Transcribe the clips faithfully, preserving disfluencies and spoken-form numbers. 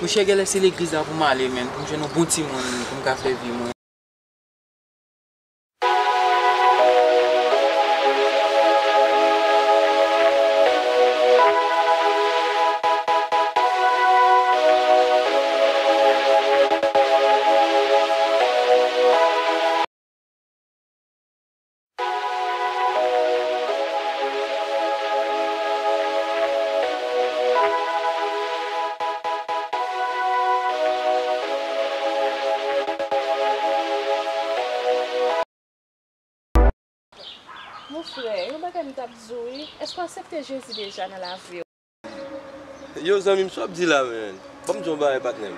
Monchè, genlè se legliz la pou m ale, menn, pou m jwenn yon bon timoun, pou m ka fè vi mwen. Mon frè, yon bagay m t ap di w wi, èske w aksepte Jezi deja nan lavi w? Yo, zanmi m, sa w ap di la, menn? Ban m di w yon bagay, patnè m.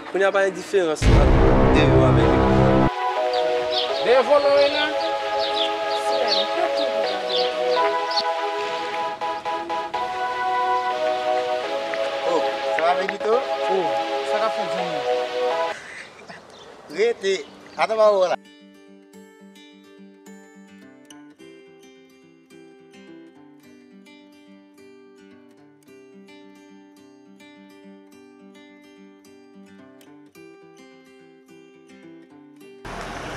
Kounye a pa gen diferans ant de yo avèk yo. Dèyè volan w ye la? Frè m, pa toujou gade m. Oh, sa va, Benito? Oh, sa k ap fèt, zanmi? Rete. Ata pa wè la.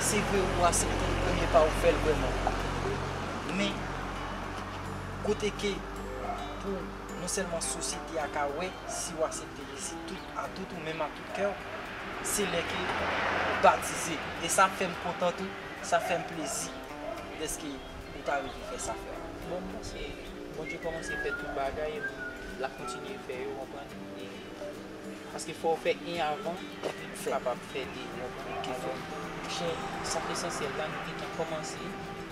Se vre, ou aksepte l, premye pa ou fè l vrèman. Men, kote ke pou non sèlman sosyete a ka wè si w aksepte Jezi tout, a tout ou menm a tout kè w, se lè ke ou batize. E sa fè m kontan tou, sa fè m plezi dèske ou ta rive fè sa, frè. Bon, m panse Bondye kòmanse fè tout bagay, epi l ap kontinye fè yo, w konprann? E, paske fò w fè en avan, epi w kapab fè de, w konprann? Alò, monchè, sa k esansyèl la, nou gentan kòmanse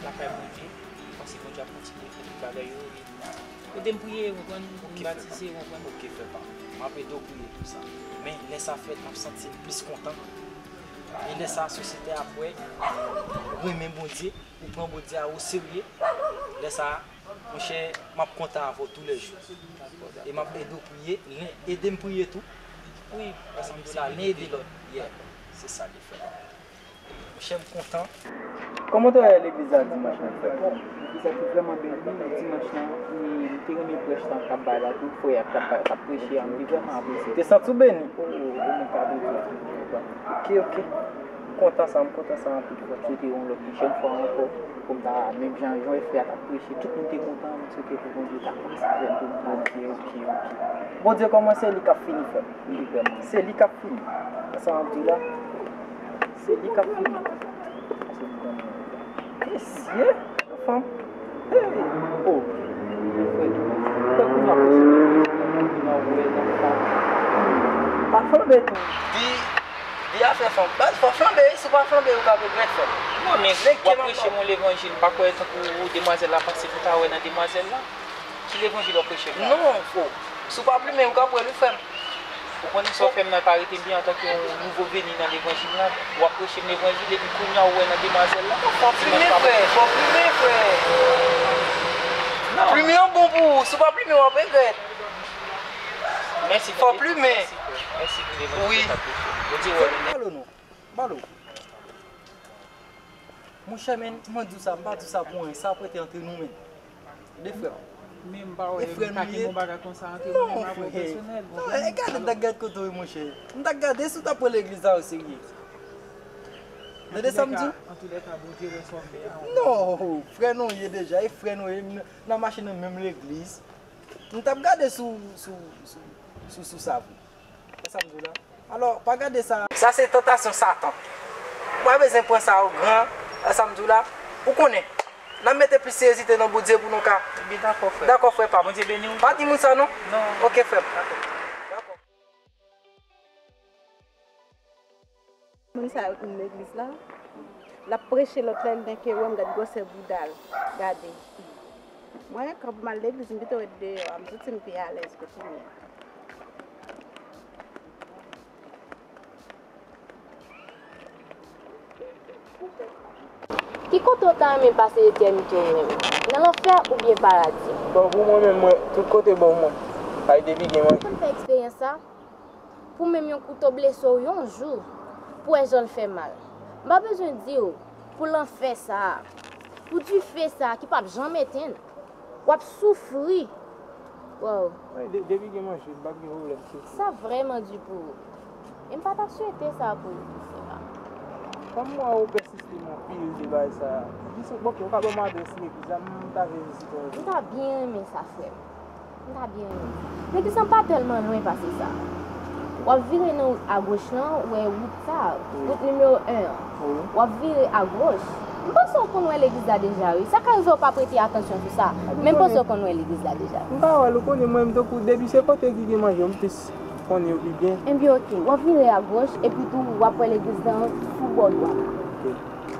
lakay Bondye, m panse Bondye ap kontinye fè tout bagay yo, e kote m priye, w konprann, m batize, w konprann. Ok, frè pa m. M ap ede w priye tou sa. Men, lè sa fèt, m ap santi m plis kontan. E lè sa, sosyete a ap wè ou renmen Bondye, ou pran Bondye a oserye. Lè sa, monchè, m ap kontan avè w toulèjou. E m ap ede w priye, len ede m priye tou. Wi, paske m di la, len ede lòt. Yeah, se sa ki fèt. Monchè, m kontan. Kòman w te wè legliz la dimanch lan, frè? Bon, legliz la te vrèman beni, men dimanch lan, e, m te renmen prèch lan k ap bay la tou, frè a k ap bay, k ap preche a, m te vrèman apresye. Te santi w beni? O, o, o, mwen ka beni. Ok, ok. M kontan sa, m kontan sa anpil, frè. M swete yon lòt pwochèn fwa ankò, pou m ta menm jan, jan frè a t ap preche, tout moun te kontan, m swete pou Bondye ta kòmanse fè m tou, m di, ok, ok, ok. Bondye kòmanse, li k ap fini, frè m. Li vrèman. Se li k ap fini. Sa w ap di la, se li k ap fini. Mesye, fanm. Hey, oh. Frè, frè, kounye a, kounye a, wè, nan fanm. Pa flanbe tou. Di, di afè fanm. Baz, fò flanbe, si w pa flanbe, ou ka regrèt, frè. Non, men w ap preche m yon levanjil, m pa kwè tankou demwazèl la pase pou ta wè nan demwazèl la. Ki levanjil w ap preche m la? Non, fo. Si w pa plimen, ou ka pran li, frè m. Ou konn sa w fè m nan, pa rete byen antanke yon nouvo veni nan levanjil la. W ap preche m levanjil, epi kounye a ou wè nan demwazèl la. Fò plimen, frè. Fò plimen, frè. Non. Plimen an bon pou ou. Si w pa plimen, w ap regrèt. Mèsi, frè. Fò plimen. Mèsi, frè. Mèsi pou levanjil ou t ap preche m. Bondye wè w. Balo non. Balo. Monchè, men, mwen di w sa, m pa di w sa pou anyen, sa ap rete antre nou, men. De frè m. Men m pa wè, e frè nou ye? M pa kenbe yon bagay konsa antre nou menm avè w pèsonèl, ou konprann? Non, e gade, m t ap gade kote w ye, monchè. M t ap gade si w t ap pran legliz la oserye. Tande sa m di w? Antoulèka, Bondye wè sa w fè a. Non, frè nou ye deja, e frè nou ye, n, n ap mache nan menm legliz. M t ap gade sou, sou, sou, sou, sou sa vre. Wè sa m di w la? Alò, pa gade sa. Sa se tantasyon Satan. Ou pa bezwen pran sa o gran, wè sa m di w la? Ou konnen, n ap mete plis seryozite nan Bondye pou nou ka. Ebyen, dakò, frè. Dakò, frè pa m. Bondye beni w. Pa di moun sa, non? Non. Ok, frè m. Dakò. Dakò. Moun sa yo ki nan legliz la, l ap preche lòt lè, li gen ke wè m, gad gwosè bouda l. Gade. Mwen, kanpe m al legliz, m pito ret deyò a, m santi m pi alèz ke kounye a. Ki kote w ta renmen pase etènite w menm? Nan lanfè oubyen paradi? Bon, pou mwen menm, mwen, tout kote bon pou mwen. Paske depi gen manje. Ou konn fè eksperyans sa? Pou menm yon kouto blese w yon jou, pou wè jan l fè mal. M pa bezwen di w, pou lanfè sa a, pou dife sa a ki p ap janm etenn, w ap soufri. Wow. Wi, de- depi gen manje, m p ap gen pwoblèm, se. Sa vrèman di pou ou. E m pa t ap swete sa pou ou, Seba. Kòm m wè ou pèsiste nan pil de bagay sa, di sa, bon, ok, ou ka ban m adrès legliz la, m ta vle vizite yon jou. M ta byen renmen sa, frè m. M ta byen renmen. Legliz lan pa tèlman lwen pase sa. W ap vire nan wout agoch lan, ou wè wout sa, wi, wout nimewo en an. Wi. W ap vire agoch. M panse w konn wè legliz la deja, wi. Sa ka rive w pa prete atansyon sou sa, men m panse w konn wè legliz la deja. M pa wè l, ou konnen mwen, m tankou depi se kote ki gen manje, m plis konnen yo pi byen. Ebyen, ok. W ap vire agoch, epi tou, w ap wè legliz lan sou bò dwat. Ok.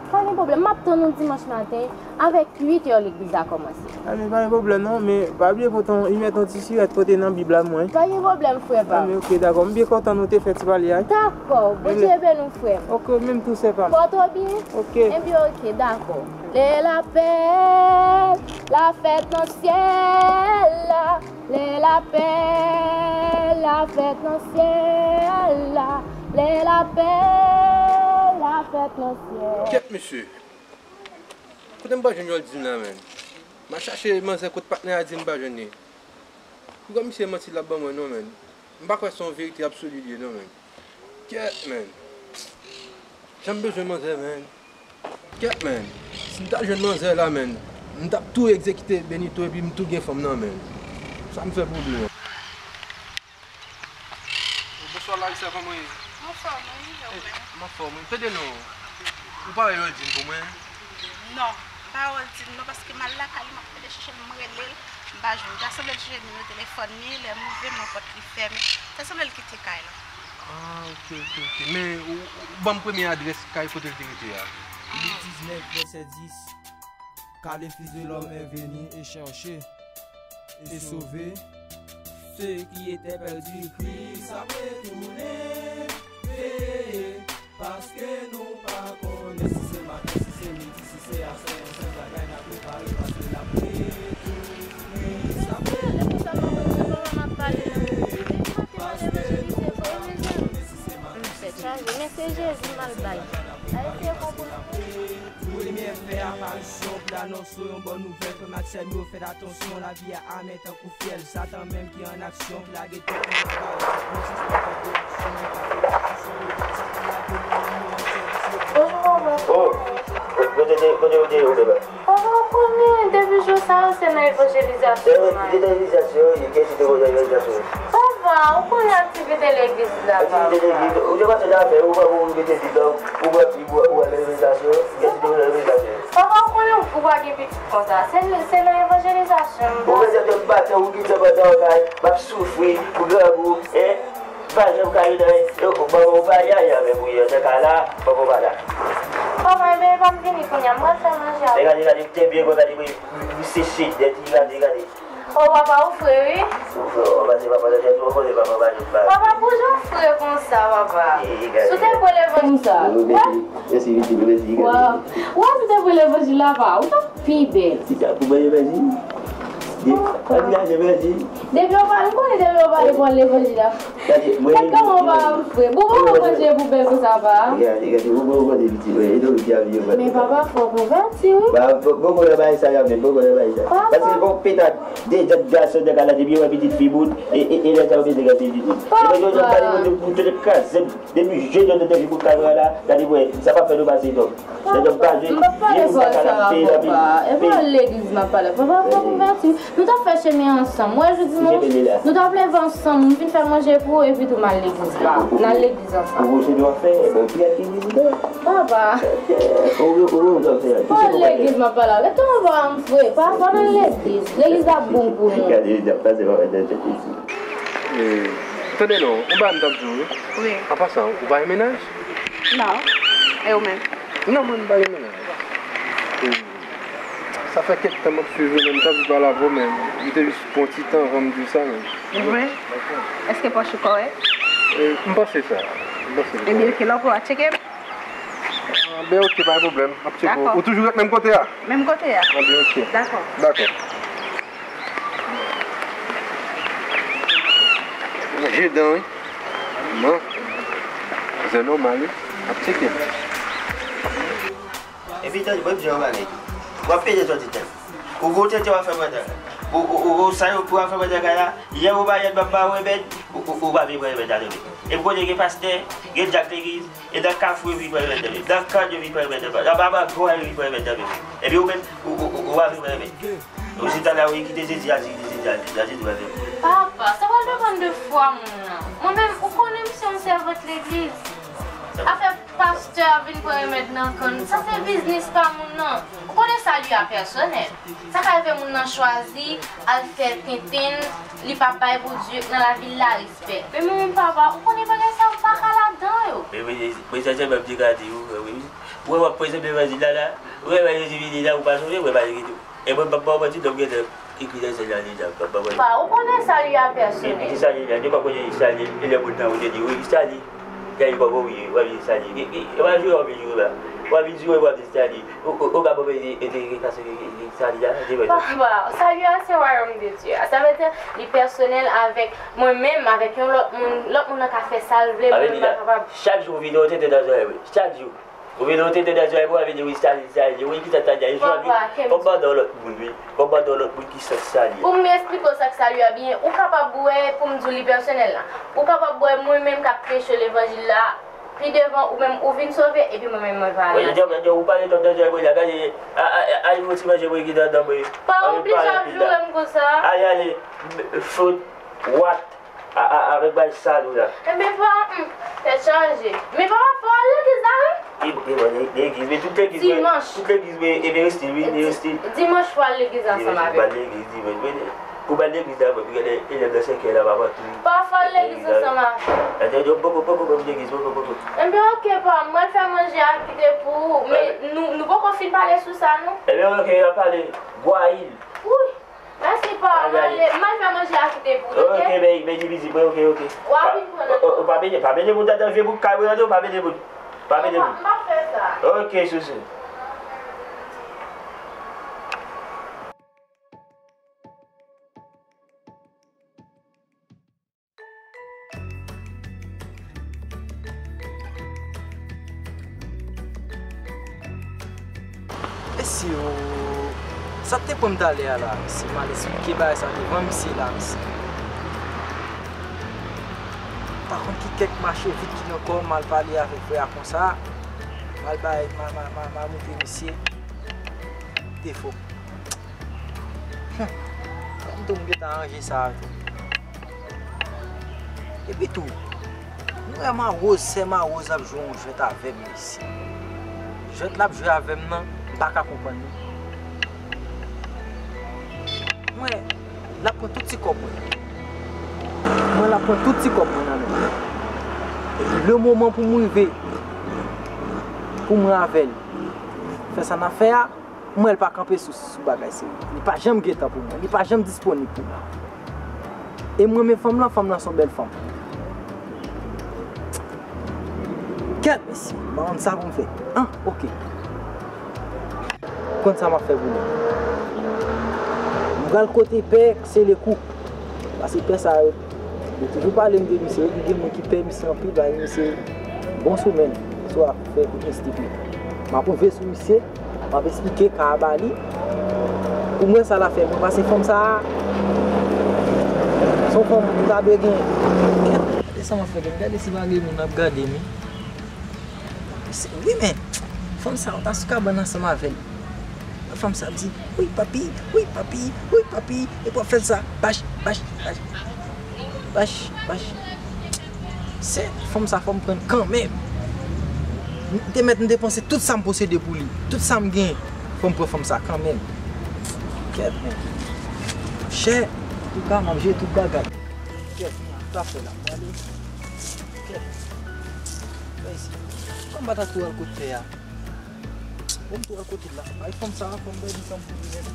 Pa gen pwoblèm. M ap tann ou dimanch maten, avèk uit è legliz la kòmanse. A, men pa gen pwoblèm non, men pa bliye pote yon, yon ti sirèt pote nan Bib la mwen. Pa gen pwoblèm, frè pa m. A, men ok, dakò. M byen kontan nou te fè ti pale a. Dakò. Bondye beni w, frè m. Ok, menm tou, sè pa m. Pòte w byen? Ok. Ebyen, ok, dakò. Lè lapè, la fèt nan syèl la. Lè lapè, la fèt nan syèl la. Lè lapè, la fèt nan syèl. Kèt, mesye. Kote m pa jwenn Yoldine la, menn? M al chache manzè kot patnè a di m pa jwenn li. Poukwa misye manti l ap ban mwen non, menn? M pa kwè se yon verite absoli li ye non, menn. Kèt, menn. Jan m bezwen manzè, menn. Kèt, menn. Si m ta jwenn manzè la, menn, m t ap tou egzekite Benito epi m tou gen fanm nan, menn. Sa m fè pou li, menn? Bonswa Larissa, kòman w ye? M anfòm, wi, e ou menm? M anfòm, wi. Tande non, ou pa wè Yoldine pou mwen? Non, m pa wè Yoldine non, paske m al lakay li, m ap pede chèche l, m rele l, m pa jwenn. Ta sanble l chèche nimewo telefòn li, lè m rive m wè pòt li fèmen. Ta sanble l kite kay la. Ah, ok, ok, ok. Men ou, ou ban m premye adrès kay kote l te rete a. Louis dix-neuf, verset dix. Car le Fils de l'homme est venu et chercher et sauver ceux qui étaient perdus. Kris ap retounen, veye, paske nou pa konnen si se maten, si se midi, si se aswè, yon sèl bagay n ap prepare, paske l ap retounen. Kris ap retounen, veye, paske nou pa konnen si se maten, si se midi, si se aswè, yon sèl bagay n ap prepare, paske l ap retounen. Wi, men fè aparisyon pou l anonse yon bòn nouvèl, frè m ak sè m yo, fèt atansyon, lavi a amè tankou fyèl, Satan menm ki an aksyon, ki lage tèt li nan kay, nou sispann fè pwodiksyon, nou pa fè pwodiksyon, nou pa fè pwodiksyon. Oh, kote, kote w te ye, Obeba? Papa, ou konnen, depi jou sa yo, se nan evanjelizasyon m al. Evanjelizasyon, ki esite w nan evanjelizasyon? Papa, ou konnen aktivite legliz la, papa. Aktivite legliz? Ou te pase nan afè, ou pran pou ou mete Bib la, ou pran Bib, ou, ou al nan evanjelizasyon, ki esite w nan evanjelizasyon? Papa, ou konnen ou pa gen pitit konsa. Se, se nan evanjelizasyon m al. Ou bezwen te maten, ou kite m andan kay, m ap soufri, pou grangou, en? Pa janm ka vin nan, yo, manman w pa yaya menm wi, nan ka la, manman w pa la. Papa, ebyen, epa m vini kounye a, m pral fè manje a. Men gade, gade, te byen, gade, wi, wi, se chedè, ti gade, gade. O, papa, ou fre, wi. Ou fre, ou pase papa nan tèt ou, ou konnen papa pa janm pa. Papa, pou jan w fre konsa, papa. Si w te pran levanjil konsa. Mèsi, mèsi, mèsi, gade. Waw. Ou wè, si w te pran levanjil la, papa, ou t ap pi bèl. Ki sa, pou mwen levanjil? Angaje mèsi. Depi yo pale, m konnen depi yo pale pran levanjil la. Gade, mwen. Gad kòman papa m fre. Bon, bon, bon, manje pou bèl konsa, papa. Gade, gade, bon, bon, bon, pitit mwen. E non, pitit a vye, mwen. Men papa, fò w konvèti, wi. Ba, bon, bon, bon, bagay sa yo, men bon, bon, bagay sa. Papa. Paske bon, petat, de jèn gason, de gala, depi yo wè pitit fi bout, e, e, e lè sa yo bezwen gade pitit. Papa. E mwen, yo, yo, gade, mwen, yo, yo, yo kraze m. Depi jodi a, nou te vin pou kamera la, gade, mwen, sa pa fè nou pase, non. Nèg yo pa jwe, m pa pale pou sa, papa. E pa legliz m ap pale. Papa, fò konvèti. Nou t ap fè chemen ansanm. Wè, jodi dimanch, nou t ap leve ansanm. M vin fè manje pou ou, epi tou m al legliz la. N al legliz ansanm. Ou, ou, se nou ap fè, bon, Pyè ki vizidan. Papa. Ou, ou, ou, ou, ou, ou, fò legliz m ap pale. Gade kòman papa m fre. Papa, n al legliz. Legliz la bon pou nou. Gade, legliz ap pase, papa, nan tèt isi. E, tande non, yon bagay m t ap di w, wi. Wi. An pasan, ou pa gen mennaj? Non. E ou menm? Non, mwen, m pa gen mennaj. E, sa fè kèk tan m ap swiv ou, men m t anvi pale avè w, men m te jis pran ti tan anvan m di w sa, men. Vre? Èske pòch ou kòrèk? E, m panse sa. M panse li kòrèk. Ebyen, ok, lè w pran, tcheke m. Ah, ben, ok, pa gen pwoblèm. M ap tcheke w. Dakò. Ou toujou ret menm kote a? Menm kote a. Ah, ben, ok. Dakò. Dakò. Manje dan, wi. Non. Se nòmal, wi. Ap tcheke. Epi, tande, ban m di w yon bagay tou. W ap pede sòti tèt. Ou gwo tete w ap fè mwen tande. Ou, ou, ou, ou, sa yo pou afè mwen nan kay la, yè ou pa yè m ap ba remèd, ou, ou, ou pa vin pran remèd la non. E m konnen gen pastè, gen dyak legliz, e nan kafou yo vin pran remèd nan men m, nan kàn yo vin pran remèd nan men m, nan baba gwa yo vin pran remèd nan men m. Epi ou menm, ou, ou, ou, ou pa vin pran remèd. Ou chita la, ou kite Jezi al, kite Jezi al, Jezi al, Jezi al. Papa, sa pral depann de fwa moun nan. Mwen menm, ou konnen m se yon sèvant legliz. Afè pastè ap vin pran remèd nan kann, sa se biznis pa moun nan. Ou konnen sali a pèsonèl. Sa ka rive moun nan chwazi al fè tenten, li pa bay Bondye nan lavi l la respè. Men mwen menm papa, ou konnen bagay sa yo pa ka ladan yo. Men, men, men, men, sa se menm te ka di ou, wi, wi. Ou wè w ap prezante levanjil la, la. Ou wè Jezi vini la, ou pa sonje, ou wè pa Jezi. E mwen, m ap ba w manti, non, m gentan ekri nan syèl la deja, m ap ba w manti. Pa, ou konnen sali a pèsonèl. Epi ki sali la, nou pa konnen sali, e lè moun nan ou te di, wi, sali. Sali pa bon, wi, w ap di sali. E, e, e w ap jwe, w ap jwe la. W ap jwe, w ap di sali. Ou, ou, ou ka bon, e, e, e, e, sali la, e, e, Papa, sali a se wayòm de Dye a. Sa vle di, li pèsonèl avèk mwen menm, avèk yon lòt moun, lòt moun nan ka fè sa l vle, mwen menm m pa kapab. Chak jou ou vini, ou tenten nan zòrèy mwen. Chak jou. Ou vini, ou tenten nan zòrèy mwen, ou vini, wi, sali, sali, wi, ki sa sali a, e jodi, fò m mande yon lòt moun, wi. Fò m mande yon lòt moun ki sant sali a. Pou m esplike w sa k sali a byen, ou kapab wè, pou m di w li pèsonèl la. Ou kapab wè mwen menm k ap preche levanjil la, pi devan ou menm ou vin sove, epi mwen menm mwen pa al nan syèl. Ou pale twòp nan zòrèy mwen la, gade, a, a, a, a, yon ti manje mwen ki nan dan mwen. Pa oblije ap joure m konsa. Ale, ale, fout, wat. A, a, avèk bay sal ou la. Enben, pa, hmm, tèt chaje. Men papa, fò w al legliz la, wi. E, e, bon, le-, legliz, men tout legliz, men, dimanch, tout legliz, men, e, men, restil, wi, men, restil. Dimanch, fò w al legliz ansanm avè m. Dimanch, ou pa al legliz, dimanch, men, pou w al legliz la, mwen, gade, elèv nan sèkèy la, papa, tou. Pa fò w al legliz ansanm avè m. Gade, yo, poko, poko, poko, legliz, poko, poko. Enben, oke, pa, mwen fè manje a kite pou ou, men nou, nou poko fin pale sou sa, non? Enben, oke, n ap pale. Bwayil. Wi. Mèsi pa, m ale, m al fè manje a kite pou ou, oke? Oke, men, men di bizip mwen, oke, oke. W a vin pran nan. O, o, o, pa benyen, pa benyen moun nan vye bouk kay mwen an non, pa benyen moun. Pa benyen moun. M p ap fè sa. Oke, sousou. Mesye o, sa k te pran m talè a la, mesye, m al esplike bagay sa devan misye la, mesye. M pa konn ki kèk mache vit ki nan kò m, m al pale avèk frè a konsa, m al bay, m a, m a, m a, m a montre misye defo m. Humm. Kòm tou m gentan ranje sa a tou. Epi tou, m wè Mawoz, sè Mawoz ap jwe yon jwèt avè m isi. Jwèt l ap jwe avè m nan, m pa ka konprann li. M wè, l ap pran tout ti kòb mwen. M wè l ap pran tout ti kòb mwen nan men m. Epi le moman pou m rive, pou m ravè l, fè sa n ap fè a, m wè l pa kanpe sou, sou bagay serye. Li pa janm gen tan pou mwen. Li pa janm disponib pou mwen. E m renmen fanm lan, fanm lan se yon bèl fanm. Kèt, mesye, m pa konn sa pou m fè. An, oke. Konn sa m ap fè pou nou. M pral kote pè Selekou. Paske pè sa yo, yo toujou pale m de misye, epi gen moun ki pè misye anpil, ba misye bon sou men l, swa fè kout mistik li. M ap rive sou misye, m ap esplike ka a ba li. Pou mwen sa l ap fè mwen, paske fanm sa a, se yon fanm m ta dwe gen. Gade sa m ap fè, gade si pa gen moun ap gade m, wi. Se, wi, men, fanm sa, w ta sou kabann ansanm avè l. Fanm sa ap di, "Wi, papi, wi, papi, wi, papi." Epi w ap fè l sa, bach, bach, bach. Bach, bach. Se fanm sa, fò m pran l kanmenm. M te mèt, m te panse tout sa m posede pou li. Tout sa m gen, fò m pran fanm sa kanmenm. Kèt, men. Chè, antouka, m ap jere tout bagay. Kèt, sa fè la, m ale. Kèt. Fè isi. Kòm m pa ta tou al kot tè a. Bon, m tou al kote l la. Bay fanm sa a, fanm bèl li sanm pou li menm.